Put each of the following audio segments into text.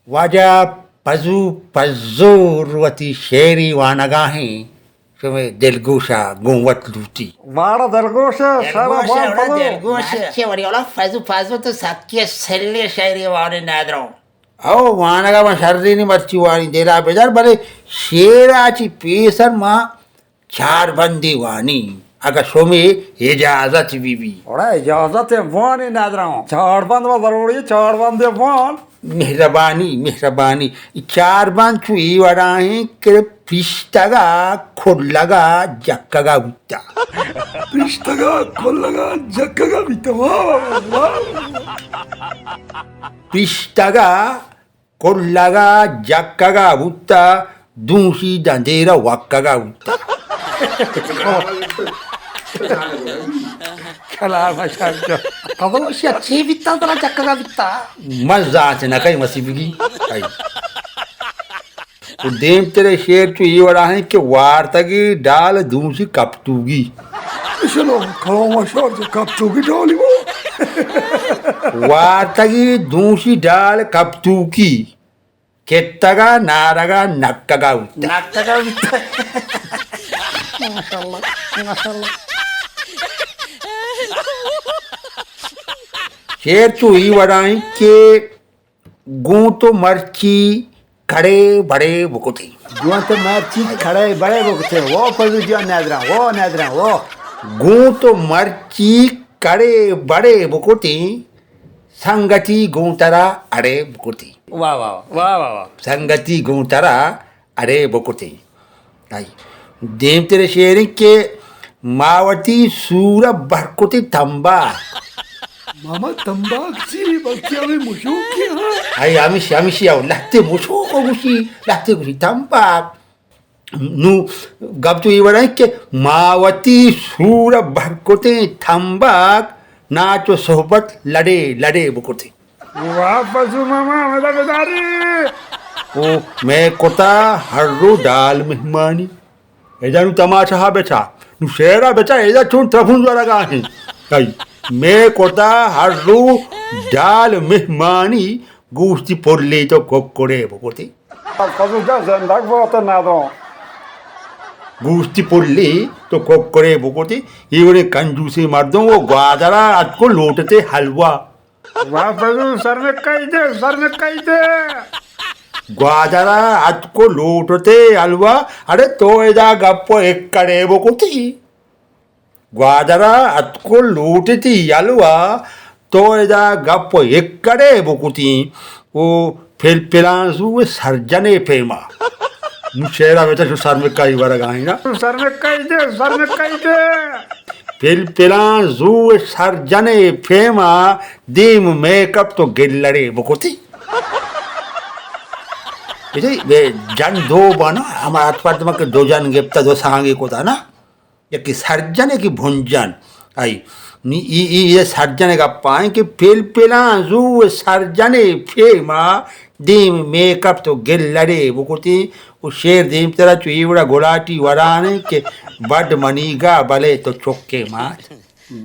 واجہ پزو پزور وتی شعری وانگاہیں، شمے دلگوشا گوں وت لوٹی۔ واڑا دلگوش، شرا دلگوش، وان وڑا پزو۔ دلگوش۔ مرچی وڑی اولا پزو پزو تو سکی سلے شعری وانے نادرو۔ او وانگا من شرینی مرچی وانی دلا بدار، بلے شعرا چی پیسر ما چار بندی وانی، اگہ شمے اجازت بی بی۔ اوڑا اجازت وانی نادرو۔ چار بند و ضروری، چار بند وان۔ مہربانی، مہربانی۔ ای چار بند چو ای وڑا ہیں کہ پرشتگا کلگا جکگا بوتا۔ پرشتگا کلگا جکگا بوتا۔ واہ، واہ، واہ۔ پرشتگا کلگا جکگا بوتا، دوشی داں دیرا وکگا بوتا۔ کلام شاہ۔ قبل اشیا چی بیتا ترا جکگا بیتا؟ من زانت نہ کئی مسیبگی۔ و دیمترے شعر چو ای وڑا ہیں کہ وارتگی ڈال دوشی کپتوگی۔ چلو، کلام شاہ جو کپتوگی ڈالی وہ۔ وارتگی دوشی ڈال کپتوگی۔ کتگا نارگا نکگا بوتا۔ نکگا بوتا۔ ماشاءاللہ، ماشاءاللہ۔ شعر چو ای وڑا ہیں کہ گوں تو مرچی کڑے بڑے بکتیں۔ گوں تو مرچی کڑے بڑے بکتیں۔ وہ پزو جان نادرا، وہ نادرا، وہ۔ گوں تو مرچی کڑے بڑے بکتیں، سنگتی گوں ترا اڑے بکتیں۔ واہ، واہ، واہ، واہ، واہ۔ سنگتی گوں ترا اڑے بکتیں۔ آئی۔ دیمتر شعر کہ ما وتی سور بر کتیں تمباک۔ ماما تمباک چی؟ بلکہ ہمیں مشوک کی ہاں۔ آئی ہمیشی، ہمیشی او لہتے مشوک گوشی، لہتے گوشی تمباک۔ نوں گپ تو اے وڑا کہ ما وتی سور بر کتیں تمباک، ناچ و صحبت لڑے لڑے بکتیں۔ واہ پزو ماما، ہمدا بداری۔ او مئے کتا ہر رو ڈال مہمانی۔ ادا نوں تماشا بچا، نوں شعرا بچا، ادا چون ترپون زورگا ہیں۔ آئی، مئے کتا ہر رو ڈال مہمانی، گوشتی پلی تو ککڑے بکتی۔ پزو جان زندگ بات نادرو۔ گوشتی پلی تو ککڑے بکتی، اے وڑیں کنجوسیں مردم و گوادرا اتکو لوٹتے حلوا۔ واہ پزو، سر میں کئی دے، سر میں کئی دے۔ گوادرا اتکو لوٹتے حلوا، اڑے تو ادا گپ و اکڑے بکتی۔ گوادرا اتکو لوٹتی حلوا، تو ادا گپ و اکڑے بکتی۔ او پل پلان زو سرجنے پیما۔ نوں شعرا بچا شو سر میں کئی ورگا ہیں نا۔ سر میں کئی دے، سر میں کئی دے۔ پل پلان زو سر جنے پیما، دیم میک اپ تو گلڑے بکتی۔ بجے بے جن دو بانا، ہما اتپرد ما کہ دو جن گپتا، دو سانگے کتا نا۔ یکی سرجن، یکی بھنجن۔ آئی، نی ای، ای، ای سرجن گپا ہیں کہ پل پلان زو سرجنے پیما، دیم میک اپ تو گلڑے بکتی۔ و شعر دیمترا چو ای وڑا گلاٹی ورانے کہ بڈ منیگا بلے تو چکے مات۔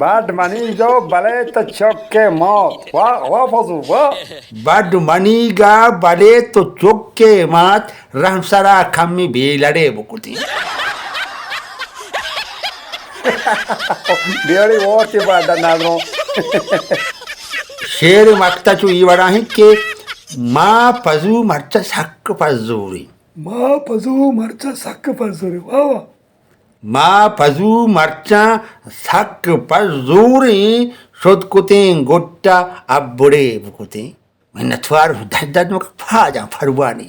بڈ منیگا بلے تو چکے مات۔ واہ، واہ پزو، واہ۔ بڈ منیگا بلے تو چکے مات، رحم سرا کمی بے لڑے بکتی۔ بیڑی ووتی بڈ نادرو۔ شعر مقطع چو ای وڑا ہیں کہ ما پزو مرچا سک پزوری۔ ما پزو مرچا سک پزوری۔ واہ، واہ۔ ما پزو مرچاں سک پہ زوریں، شد کتیں گٹا ابڑے بکتیں۔ منتوار، درد درد مکن، پاجاں پروانی۔